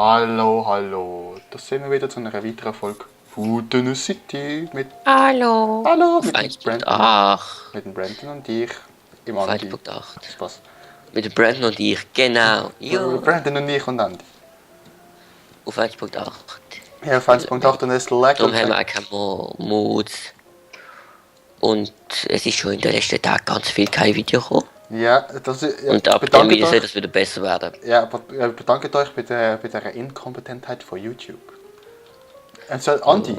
Hallo, hallo. Da sind wir wieder zu einer weiteren Folge Food City mit. Hallo. Hallo, Auf mit dem Brandon. 1.8. Mit dem Brandon und ich. Im Auf Andi. 1.8. Spaß. Mit dem Brandon und ich, genau. Ja. Brandon und ich und Andi. Auf 1.8. Ja, auf 1.8 und es lag Darum und haben wir auch keinen Mut. Und es ist schon in den letzten Tagen ganz viel kein Video gekommen. Ja, das ist. Ja, Und ab dem Video soll das wieder besser werden. Ja, bedankt euch bei der Inkompetentheit von YouTube. Also, Andi,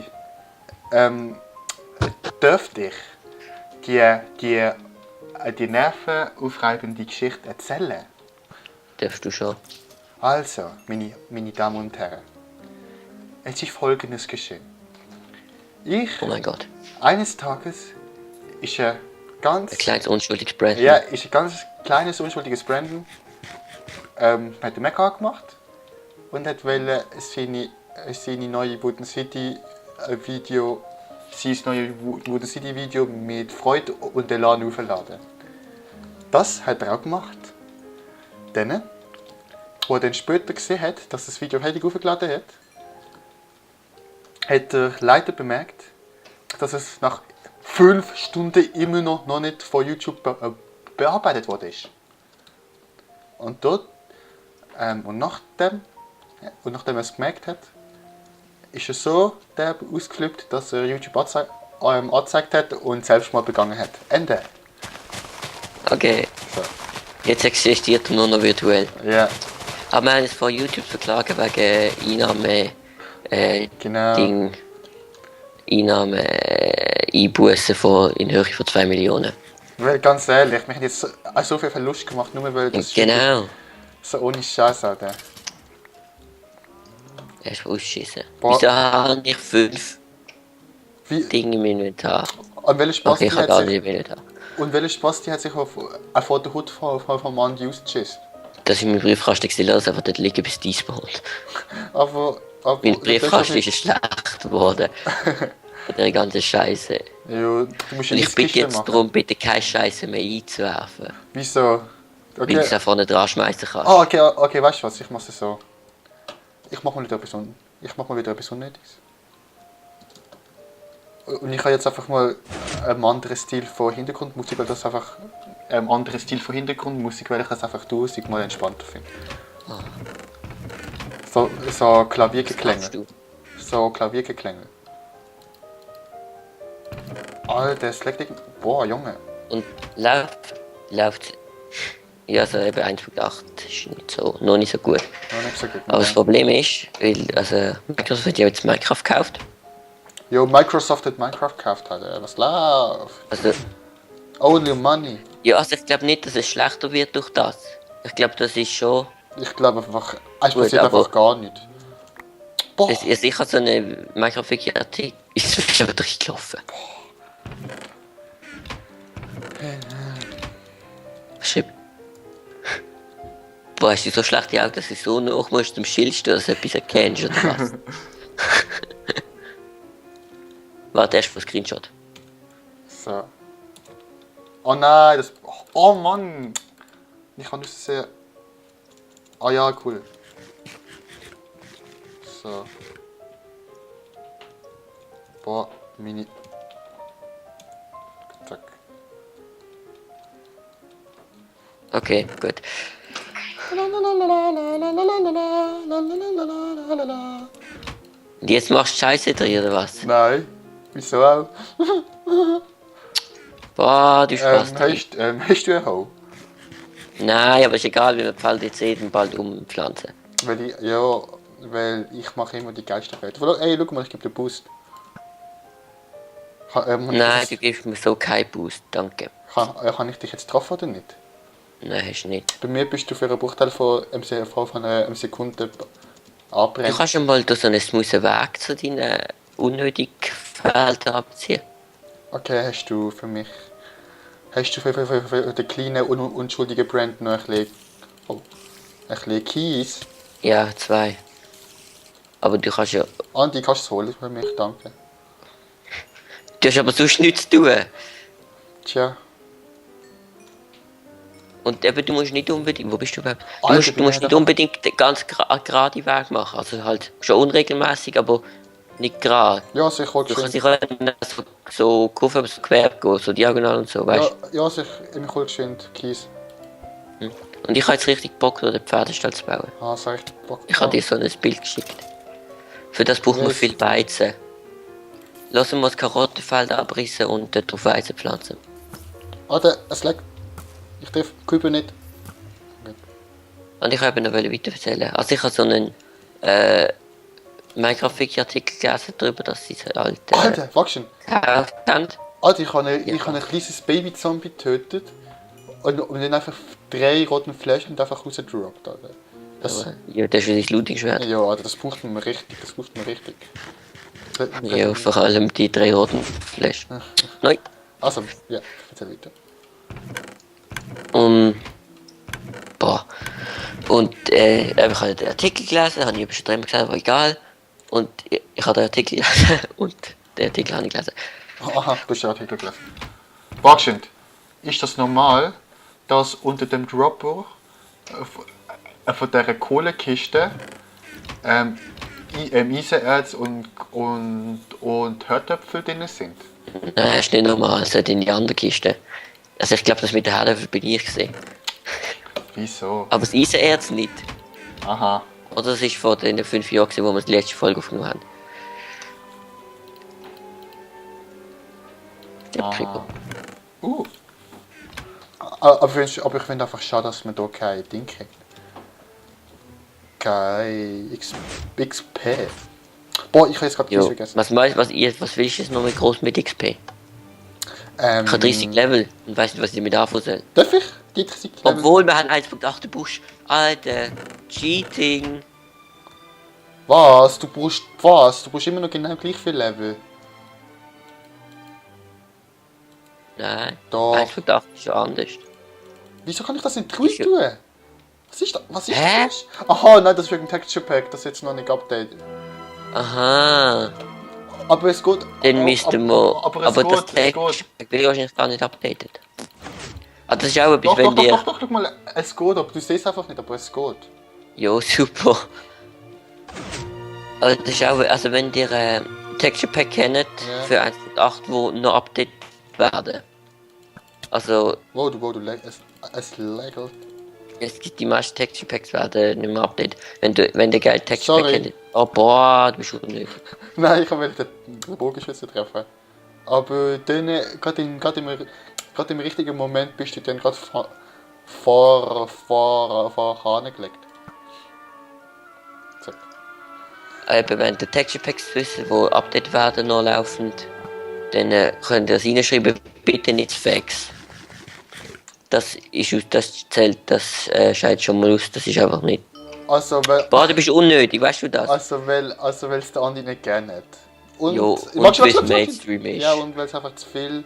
dürfte ich die nervenaufreibende Geschichte erzählen? Darfst du schon. Also, meine Damen und Herren, es ist Folgendes geschehen. Oh mein Gott. Eines Tages ist Ein kleines unschuldiges Brandon. Ja, ist ein ganz kleines, unschuldiges Brandon. Hat den Mac angemacht und hat seine neue Wooden City Video, sein neues Wooden City Video mit Freude und Elan aufladen. Das hat er auch gemacht. Dann, wo er dann später gesehen hat, dass das Video fertig aufgeladen hat, hat der Leiter bemerkt, dass es nach 5 Stunden immer noch nicht von YouTube bearbeitet worden ist. Und dort, nachdem er es gemerkt hat, ist er so ausgeflippt, dass er YouTube angezeigt hat und Selbstmord begangen hat. Ende. Okay. So. Jetzt existiert er nur noch virtuell. Ja. Aber wir haben es von YouTube verklagen wegen Einnahme. Genau. Einbußen in Höhe von 2 Millionen. Weil ganz ehrlich, wir haben jetzt so viel Verlust gemacht, nur weil das Genau. so ohne Scheiß, Alter. Er ist ausschissen. Boah. Wieso habe ich 5 Wie, Dinge im Inventar? und welcher Spaß Okay, ich habe gar nicht im Inventar. Und welcher Spaß die hat sich auf der Hut vom Mann ausgeschissen? Das ist mein Briefkasten gewesen, lass einfach dort liegen, bis dies beholt. Aber Mein Briefkasten ist schlecht geworden. Von der ganzen Scheiße. Ja, du musst ja Und ich nichts bitte jetzt machen. darum, bitte keine Scheiße mehr einzuwerfen. Wieso? Weil du es da vorne dran schmeißen kannst. Ah, okay, weißt du was? Ich mache es so. Ich mache mal wieder etwas Unnötiges. Und ich habe jetzt einfach mal einen anderen Stil von Hintergrundmusik, weil das einfach ein anderer Stil von Hintergrundmusik, weil ich das einfach tausend mal entspannter finde. So Klaviergeklänge. So Klaviergeklänge. Alter, das leckt. Boah, Junge. Und läuft. Ja, so eben 1.8 ist noch nicht so gut. Ja, nicht so gut. Aber das Problem ist, weil, Microsoft hat ja jetzt Minecraft gekauft. Jo, Microsoft hat Minecraft gekauft, Alter. Was läuft? Also, Only money. ja, also ich glaube nicht, dass es schlechter wird durch das. Ich glaube, das ist schon. Ich glaube einfach, es Gut, passiert einfach gar nicht. Boah. Ich habe so eine Minecraft-Wiki-Artikel. Ist aber durchgelaufen. Schreib. Boah, hast du so schlechte Augen, dass du so nach musst zum Schild stehen, dass du etwas erkennst, oder was? Warte, erst für Screenshot. So. Oh nein, das. Oh Mann! Ich kann nicht sehr. Ah ja, cool. So. Boah, Mini. Zack. Okay, gut. Und jetzt machst du Scheiße drin, oder was? Nein. Wieso auch? Boah, du Spaß. Hast du eine Ho? Nein, aber ist egal, wir fallen jetzt jeden bald umpflanzen. Weil ich mache immer die Geisterwelt. Ey, schau mal, ich gebe dir Boost. Nein, du gibst mir so keinen Boost, danke. Kann ich dich jetzt getroffen oder nicht? Nein, hast du nicht. Bei mir bist du für einen Bruchteil von einer Sekunde abbrennen. Du kannst schon mal durch so einen smoothen Weg zu deinen unnötigen Feldern abziehen. Okay, hast du für den kleinen, unschuldigen Brand noch ein bisschen Kies? Ja, 2. Aber du kannst ja... Andi, kannst du es holen für mich, danke. Du hast aber sonst nichts zu tun. Tja. Und eben, du musst nicht unbedingt, wo bist du überhaupt? Du Alter, musst, bin ich nicht einfach- unbedingt den ganz gerade Weg machen. Also halt schon unregelmäßig, aber nicht gerade. Ja, sicher Du kannst geschwind. dich so Kurven, aber so quer gehen, so diagonal und so, Ja, weißt ja, sicher, ich hol geschwind Kies. du? Und ich habe jetzt richtig Bock, da den Pferdestall zu bauen. Ah, sag ich Bock. Ich habe dir so ein Bild geschickt. Für das braucht man Yes. viel Weizen. Lassen wir das Karottenfeld abrissen und dort drauf Weizen pflanzen. Alter, es leckt. Ich darf Kübel nicht. Und ich wollte noch weiter erzählen. Also ich habe so einen Minecraft-Wiki-Artikel gelesen darüber, dass sie halt Alter, wachst du? gekauft haben. Alter, ich habe ein kleines Baby-Zombie getötet und dann einfach 3 roten Fläschchen einfach rausgedroppt, Alter. Das, Ja, das ist ein Looting-Schwert. ja, Alter, das braucht man richtig, Ja, vor allem die 3 roten Flaschen. Nein. Also, ja, erzähl weiter. Boah. Und ich habe den Artikel gelesen, habe ich überschrieben gesagt, war egal. Und ich habe den Artikel gelesen und den Artikel habe ich gelesen. Aha, du hast den Artikel gelesen. Wachsend, ist das normal, dass unter dem Dropper von dieser Kohlekiste Eisenerz und Hörtöpfel drin sind? Nein, ist nicht normal, es hat in die andere Kiste. Also ich glaube, das mit den Herdöpfeln bin ich gesehen. Wieso? Aber das Eisenerz nicht. Aha. Oder das ist vor den 5 Jahren, gewesen, wo wir die letzte Folge aufgenommen haben. Ja, Aha. Aber ich finde einfach schade, dass man hier kein Ding kriegt. Kein XP. Boah, ich habe jetzt gerade Jo. Kies vergessen. Was willst du jetzt noch mit groß mit XP? Ich habe 30 Level und weiß nicht, was ich damit anfangen soll. Darf ich? Die 30 Level? Obwohl, wir haben 1.8 Busch. Alter, Cheating. Was? Du brauchst immer noch genau gleich viel Level. Nein, Doch. 1.8 ist ja anders. Wieso kann ich das nicht ruhig Ich- tun? Was ist Hä? das? Aha, nein, das ist wegen dem Texture Pack, das ist jetzt noch nicht updated. Aha, Aber es geht. dann müssten wir. Aber es Aber das geht, es Text geht. wird wahrscheinlich gar nicht updated. Ah, das ist auch etwas, Doch, wenn dir. doch, guck mal, es geht, aber du siehst einfach nicht, aber es geht. Jo, super. Also das ist auch, also wenn ihr Texture Pack kennt Ja. für 1.8, wo noch updated werden. Also Wo du es lagelt. es gibt die meisten Texture Packs werden nicht mehr updated. Wenn der geile Texture Pack Sorry. kennt. Oh boah, du bist unnötig. Nein, ich wollte den Bogenschütze treffen. Aber dann, gerade im richtigen Moment bist du dann gerade vorne gelegt. So. Eben, wenn die Texture Packs wissen, die updated werden, noch laufend, dann könnt ihr das reinschreiben, bitte nicht Facts. Das zählt, das scheidet schon mal aus, das ist einfach nicht. Also, Boah, du bist unnötig, weißt du das? weil es der Andi nicht gerne hat. Und, Jo, warte, und weil es warte. Mainstream ist. Ja, und weil es einfach viel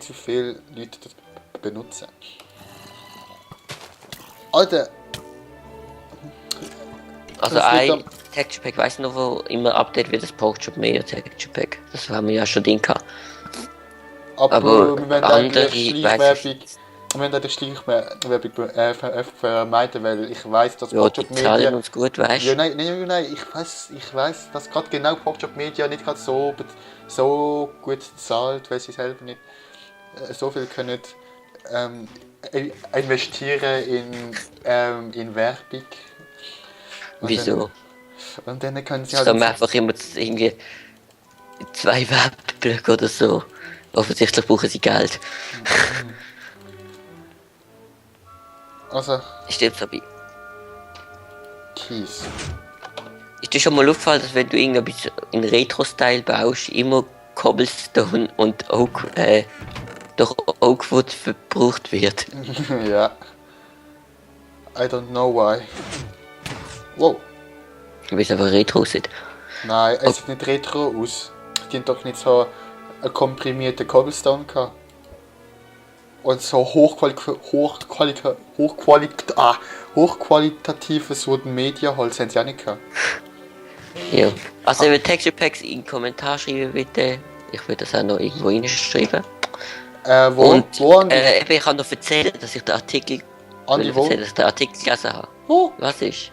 zu viele Leute das benutzen. Alter, Also das liegt ein Texture Pack, weißt du noch, wo immer update wird, das Pokeshop Media Texture Pack. Das haben wir ja schon drin gehabt. Aber wir werden andere, eigentlich weiss Schleichwerbung vermeiden, weil ich weiß, dass Ja, die Pokeshop zahlen Media... uns gut, weißt Ja, du? nein, ich weiß, dass gerade genau Pokeshop Media nicht gerade so gut zahlt, weil sie selber nicht so viel können investieren in Werbung. Und Wieso? Und dann können sie Es halt... kommen einfach immer irgendwie 2 Werbeblöcke oder so. Offensichtlich brauchen sie Geld. Also, Stimmt so bei. Kies. Ist dir schon mal aufgefallen, dass wenn du irgendetwas in Retro-Style baust, immer Cobblestone und Oak, doch Oakwood verbraucht wird? Ja. I don't know why. Wow. Weil es einfach Retro aussieht. Nein, es sieht nicht retro aus. Die haben doch nicht so einen komprimierten Cobblestone gehabt. Und so hochqualitatives Wooden Media Holz haben sie auch nicht gehabt. Ja. Also wenn Texture Packs in den Kommentar schreiben bitte. Ich will das auch noch irgendwo reinschreiben. Wo Und haben die? eben, ich kann noch erzählen, dass ich den Artikel Andi, Ich wo? erzählen, dass ich den Artikel gelesen habe. Wo? Was ist?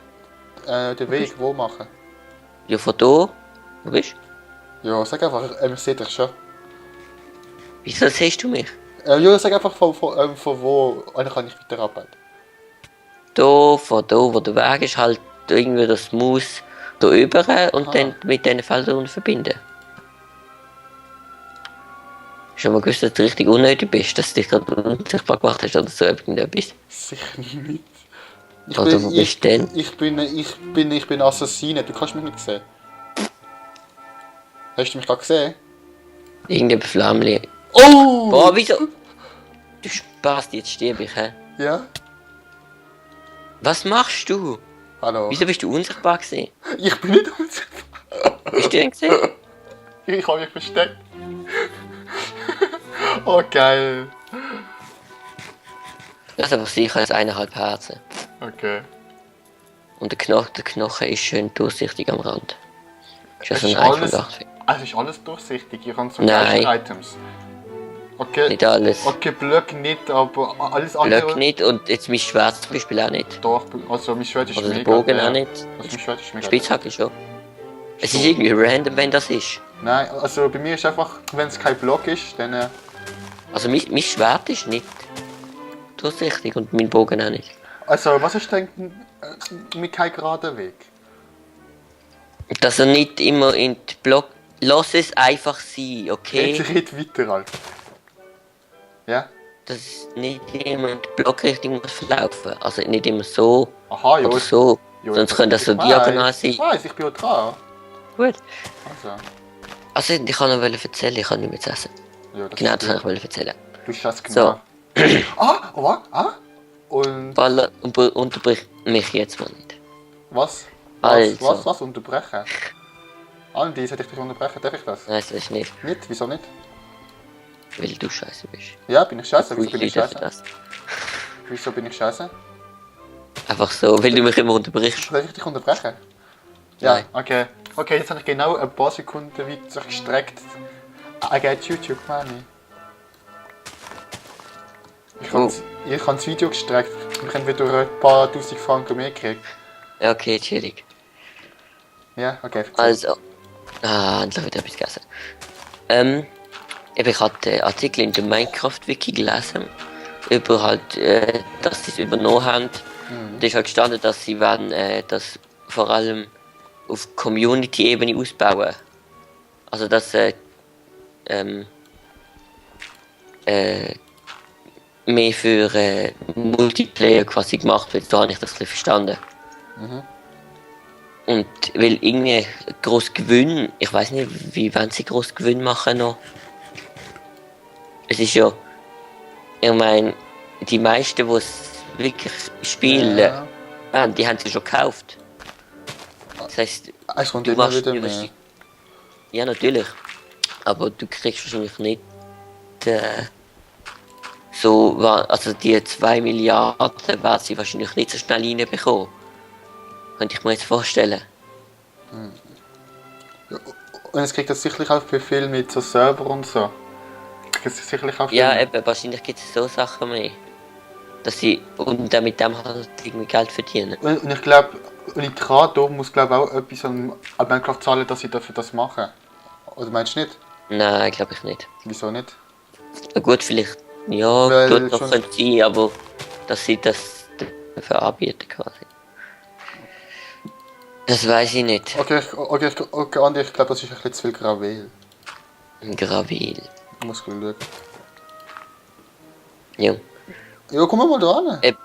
Den Weg, wo machen? Ja, von da. Wo bist du? Ja, sag einfach, ich sehe dich schon. Wieso siehst du mich? Ja, sag einfach von wo, und dann kann ich weiter arbeiten. Da, von da, wo der Weg ist, halt irgendwie das Maus da rüber und Aha. dann mit diesen Feldern verbinden. Schon mal gewusst, dass du richtig unnötig bist, dass du dich gerade unsichtbar gemacht hast oder so irgendetwas? Sicher nicht. Oder wo bist du denn? Ich bin Assassine, du kannst mich nicht sehen. Hast du mich gerade gesehen? Irgendein Flammli. Oh! Boah, wieso? Du Spaß, jetzt stirb ich, hä? Ja? Was machst du? Hallo. Wieso bist du unsichtbar gewesen? Ich bin nicht unsichtbar. Bist du denn gesehen? Ich habe mich versteckt. Oh, geil. Das ist aber sicher als 1,5 Herzen. Okay. Und der Knochen ist schön durchsichtig am Rand. Ist das Es ein ist iPhone alles, 8? es ist alles durchsichtig. Ich habe so Nein. Items. Okay. Nicht alles. Okay, Blöcke nicht, aber alles andere. Blöcke nicht und jetzt mein Schwert zum Beispiel auch nicht. Doch, also mein Schwert ist Oder der mega. Bogen ja. auch nicht. Also mein Schwert ist mega. Spitzhacke schon. Es ist irgendwie random, wenn das ist. Nein, also bei mir ist einfach, wenn es kein Block ist, dann. Also mein Schwert ist nicht durchsichtig und mein Bogen auch nicht. Also, was ist denn mit kein gerader Weg? Dass er nicht immer in die Block... Lass es einfach sein, okay? Jetzt red weiter, Alter. Ja? Dass es nicht immer in die Blockrichtung muss verlaufen. Also nicht immer so Aha, ja. oder so. Ja, Sonst könnte das so ich weiss, diagonal sein. Ich weiß, ich bin ja dran. Gut. Also, Also ich kann noch erzählen, ich kann nicht mehr zu essen. ja, das Genau, ist das gut. kann ich erzählen. Du schaust So. genau. Oh, was? Und Baller unterbrich mich jetzt mal nicht. was? Also. Was unterbrechen? Andi, sollte ich dich unterbrechen? Darf ich das? Nein, das ist nicht, Nicht? Wieso nicht? weil du scheiße bist. Ja, bin ich scheiße? Wieso Viele bin ich Leute scheiße? das. Wieso bin ich scheiße? Einfach so, weil du mich immer unterbrichst. Soll ich dich unterbrechen? Ja, Nein. okay. Okay, jetzt habe ich genau ein paar Sekunden weiter gestreckt. I get YouTube money. Ich habe das Video gestreckt. Wir haben wieder ein paar tausend Franken mehr gekriegt. Ja, okay, chillig. Ja, okay. Also. Endlich wieder etwas gegessen. Ich habe den Artikel in der Minecraft-Wiki gelesen. Über halt, dass sie es übernommen haben. Da ist halt gestanden, dass sie werden das vor allem auf Community-Ebene ausbauen. Also dass mehr für Multiplayer quasi gemacht wird. So habe ich das ein bisschen verstanden. Und weil irgendwie groß Gewinn, ich weiß nicht, wie wollen sie groß Gewinn machen noch. Es ist ja, ich meine, die meisten, die es wirklich spielen, die haben sie schon gekauft. Das heisst, Es kommt du immer machst wieder dir mehr. wahrscheinlich- ja natürlich, aber du kriegst wahrscheinlich nicht so, also die 2 Milliarden werden sie wahrscheinlich nicht so schnell reinbekommen. Könnte ich mir jetzt vorstellen. Und es kriegt das sicherlich auch für viel mit so Server und so. Kriegt es sicherlich auch viel Ja, mit. eben, wahrscheinlich gibt es so Sachen mehr. Dass sie und dann mit dem halt irgendwie Geld verdienen. Und ich glaube, Nitrato muss glaube auch etwas an Minecraft zahlen, dass sie dafür das machen. Oder meinst du nicht? Nein, glaube ich nicht. Wieso nicht? Na gut, vielleicht, ja, Weil gut, noch schon- könnte sein, aber dass sie das dafür anbieten quasi. Das weiß ich nicht. Okay, Andi, ich glaube, das ist ein bisschen zu viel Gravel. Gravel. Ich muss schauen. Ja. Ja, komm mal da hin.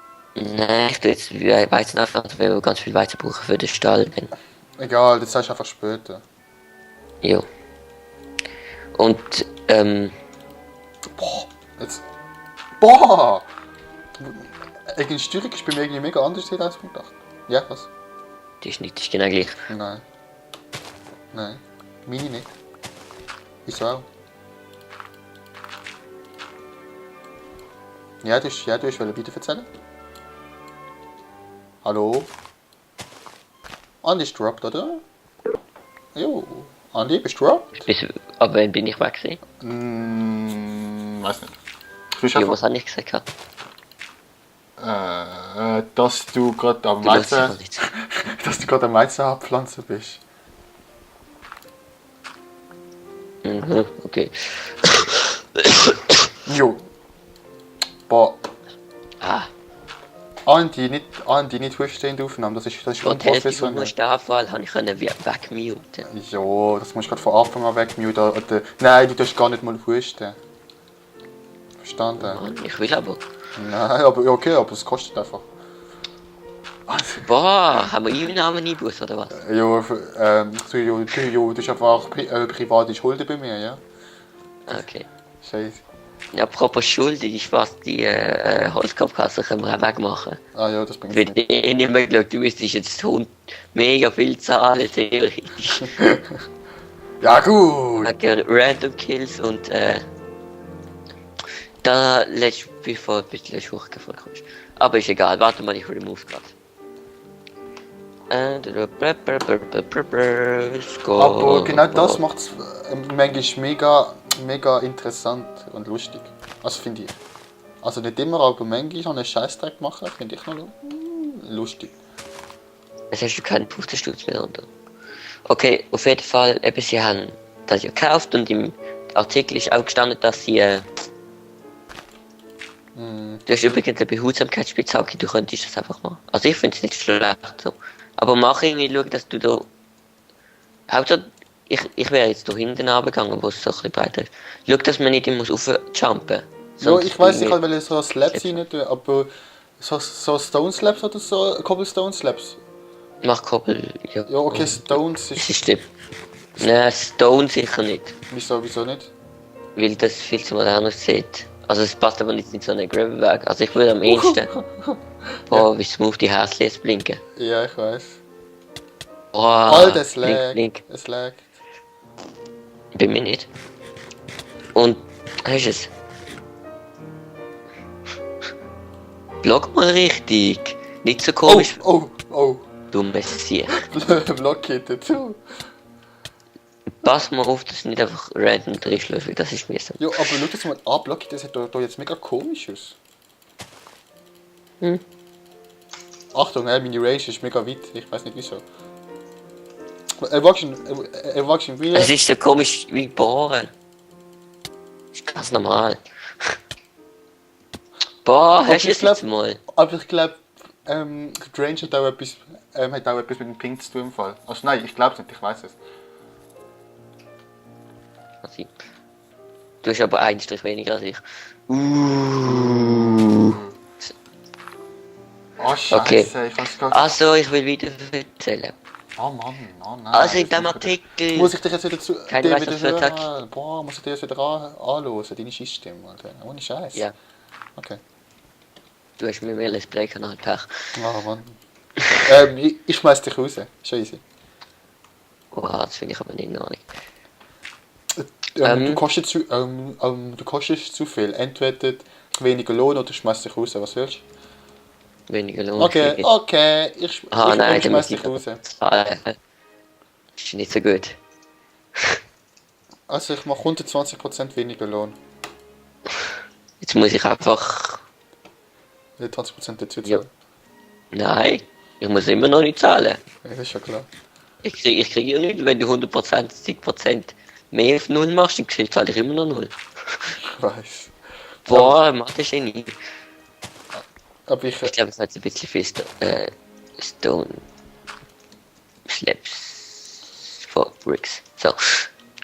Nein, ich tue jetzt Weizen anfangen, weil wir ganz viel Weizen brauchen für den Stall. Dann. Egal, das sagst du einfach später. Ja. Und, Boah, jetzt. Boah! Die Steuerung ist bei mir irgendwie mega anders als ich gedacht. Ja, was? die ist nicht, die ist genau gleich. Nein. Nein. Meine nicht. Wieso auch? Ja, du hast weiter erzählen? Hallo? Andi ist dropped, oder? Jo. Andi, bist du dropped? Aber wann bin ich weg gewesen? Weiß nicht. Du bist Ja, einfach... was habe ich gesagt? dass du gerade am Du lässt Weizen, aber nicht. dass du gerade am Weizen abpflanzen bist. Mhm, okay. Jo. Boah. Ah, Andi, nicht husten in der Aufnahme, das ist vor die Hälfte vom unprofessionell. Hustenanfall habe ich können wegmuten. Ja, das musst du gerade von Anfang an wegmuten. Oder, nein, du darfst gar nicht mal husten. Verstanden? Mann, ich will aber. Nein, aber ja, okay, aber es kostet einfach. Boah, haben wir Einnahmen einbußen oder was? Ja, du hast einfach private Schulden bei mir, ja? Okay. Scheiße. Ja, apropos Schuld, die Spaß, die Holzkopfkasse können wir auch wegmachen. Ah ja, das bringt Wird nichts. eh nicht mehr geschaut, du müsstest jetzt mega viel zahlen, theoretisch. Ja gut! Wegen Random Kills und da lässt bevor ein bisschen hochgefallen kommst. Aber ist egal, warte mal, ich remove grad. Aber genau das macht es manchmal mega interessant und lustig. Also finde ich. Also nicht immer, aber manchmal so einen Scheißdreck machen, finde ich noch lustig. Jetzt hast du keinen Pustenstutz mehr unter. Okay, auf jeden Fall, eben, sie haben das ja gekauft und im Artikel ist auch gestanden, dass sie. Du hast übrigens eine Behutsamkeitsspitzhacke, du könntest das einfach machen. Also ich finde es nicht schlecht so. Aber mach irgendwie, schau, dass du da. Hauptsache, ich wäre jetzt da hinten runtergegangen, wo es so ein bisschen breiter ist. Schau, dass man nicht immer raufjumpen muss. Ja, ich weiß, ich wollte so Slabs rein tun, aber so Stone Slabs oder so Cobblestone Slabs. Mach Koppel, ja. Ja, okay, Stones Das ist. ist schlimm. Nein, Stone sicher nicht. Wieso nicht? Weil das viel zu modern aussieht. Also es passt aber nicht in so einen Gravelwerk. Also ich würde am ehesten. Boah, wie smooth die Häschen jetzt blinken. Ja, ich weiß. Boah, Alter, es lag. blink. Es lag. Bei mir nicht. Und, hast du es? Block mal richtig. Nicht so komisch. Oh. Dummes Sieg. Blockade dazu. Pass mal auf, dass nicht einfach random drinschläft, weil das ist mir so. Ja, aber schau das mal an, Blockade, das sieht da jetzt mega komisch aus. Achtung, meine Range ist mega weit, ich weiß nicht wieso. Erwachsen wie. Es ist so komisch wie geboren. Ist ganz normal. Boah, hast du es jetzt mal? Aber ich glaube, die Range hat auch etwas mit dem Ping zu tun im Fall. Also nein, ich glaube es nicht, ich weiß es. Also, du hast aber einen Strich weniger als ich. Oh Scheiße, Okay. ich weiß gar nicht. Also, ich will wieder erzählen. Oh Mann, oh nein. Also in dem Artikel. Muss ich dich jetzt wieder Keine dir weiteren wieder Vertrag. hören? Boah, muss ich dir jetzt wieder anhören, deine Schissstimme, Alter. Ohne Scheiß. Ja, Okay. du hast mir Let's Play Kanal Pech. Oh Mann. ich schmeiß dich raus. Schon easy. Oha, das finde ich aber nicht in Ordnung. Du kostest zu viel. Entweder weniger Lohn oder schmeiß dich raus. Was willst Weniger Lohn. du? Okay. Ich Nein, schmeiß damit dich raus. Ist nicht so gut. Also ich mache 120% weniger Lohn. Jetzt muss ich einfach. 20% dazu Ja. zahlen. Nein, ich muss immer noch nicht zahlen. Ja, das ist ja klar. Ich krieg ja nicht, wenn du 100%, 70% mehr auf 0 machst, dann zahle ich immer noch 0. Ich weiß. Boah, mach das ja nie. Aber ich. Ich glaube, es hat ein bisschen viel Stone Slabs for Bricks. So.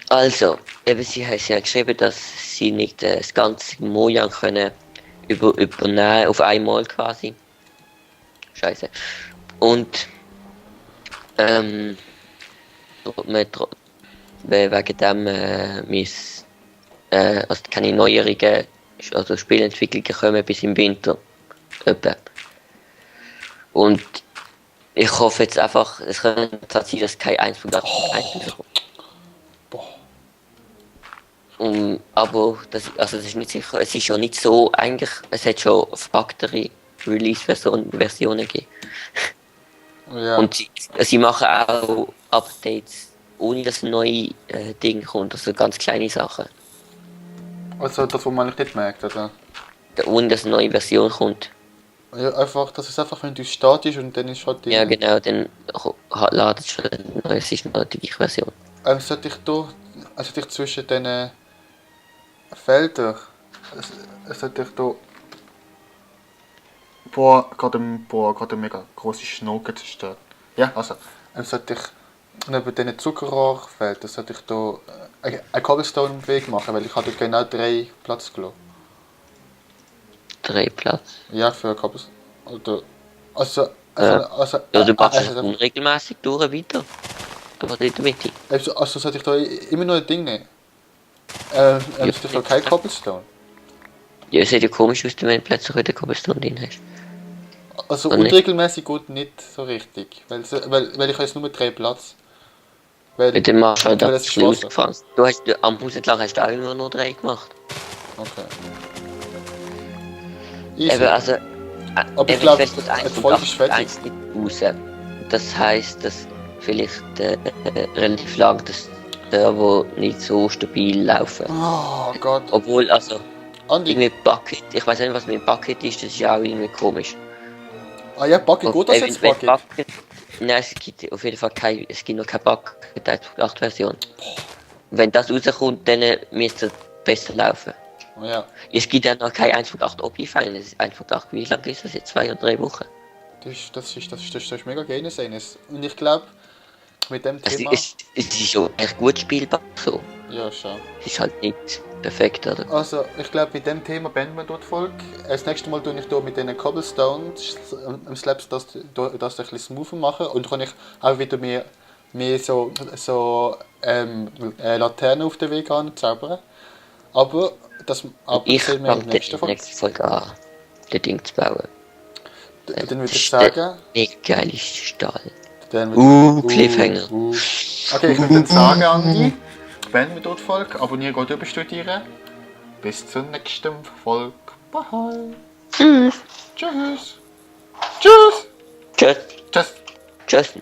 Also, eben sie haben ja geschrieben, dass sie nicht das ganze Mojang können übernehmen auf einmal quasi. Scheiße. Und wegen dem also keine neuerungen also Spielentwicklungen kommen bis im Winter. Etwa. Und ich hoffe jetzt einfach, es könnte sein, dass kein 1.8 kommt. Aber das ist nicht sicher, es ist ja nicht so, eigentlich, es hat schon Factory Release-Versionen gegeben. Ja. Und sie machen auch Updates, ohne dass ein neues Ding kommt, also ganz kleine Sachen. Also das, was man eigentlich nicht merkt, oder? Ohne dass eine neue Version kommt. Ja, einfach, dass es einfach, wenn du startest und dann ist halt die... Ja, genau, dann ladet schon eine neue, es ist noch die gleiche Version. Sollte ich da... Sollte ich zwischen diesen Feldern... Sollte ich da... Gerade eine mega grosse Schnucke zerstört. Ja, also... sollte ich... Neben diesen Zuckerrohrfeldern sollte ich da... einen Cobblestone im Weg machen, weil ich habe dort genau 3 Platz gelassen. 3 Platz. Ja, für Cobblestone. Oder... Also... Ja. Also... Ja, du machst es unregelmäßig durch weiter. Aber nicht in der Mitte. Also sollte ich da immer noch ein Ding nehmen? Sollte ich da kein Cobblestone? Ja, es sieht ja komisch aus, wenn du plötzlich wieder Cobblestone drin hast. Also Und nicht? unregelmäßig gut nicht so richtig. Weil ich habe jetzt nur 3 Platz. Weil, Dann machst du halt weil das das ist ein bisschen Wasser. ausgefahren. Am Haus entlang hast du auch immer nur 3 gemacht. Okay. Easy. Eben, also... Aber ich eben, glaube, fällt das ein 1 Volk ist fertig. nicht raus. Das heisst, dass vielleicht relativ lang das Server nicht so stabil laufen. Oh Gott. Obwohl, also... Andi. Irgendwie Bucket, ich weiß nicht, was mit Bucket ist, das ist ja auch irgendwie komisch. Ah ja, Bucket, gut, das jetzt wenn Bucket. Nein, es gibt auf jeden Fall es gibt noch keine Bucket 1.8 Version. Wenn das rauskommt, dann müsste es besser laufen. Ja, Es gibt ja noch kein 1.8 Optifine, das ist 1.8, wie lange ist das jetzt? 2 oder 3 Wochen? das ist mega geil sein. Und ich glaube, mit dem Also Thema... es ist schon echt gut spielbar so. Ja, schon. Es ist halt nicht perfekt, oder? Also, ich glaube, mit dem Thema beenden wir dort die Folge. Das nächste Mal tue ich hier mit diesen Cobblestones am Slabs das ein bisschen smoother machen und kann ich auch wieder mehr so Laternen auf den Weg anzaubern. Aber das Ich sehen wir in fange der nächsten die Folge. nächste Folge an, das Ding zu bauen. Dann würde Das ich ist sagen... der geile Stahl. Dann würde Cliffhanger. Okay, ich würde dann sagen, Andi, beenden wir dort die Folge. Abonnieren, geht überstudieren. Bis zur nächsten Folge. Bye. Tschüss. Tschüss. Tschüss. Tschüss. Tschüss. Tschüss.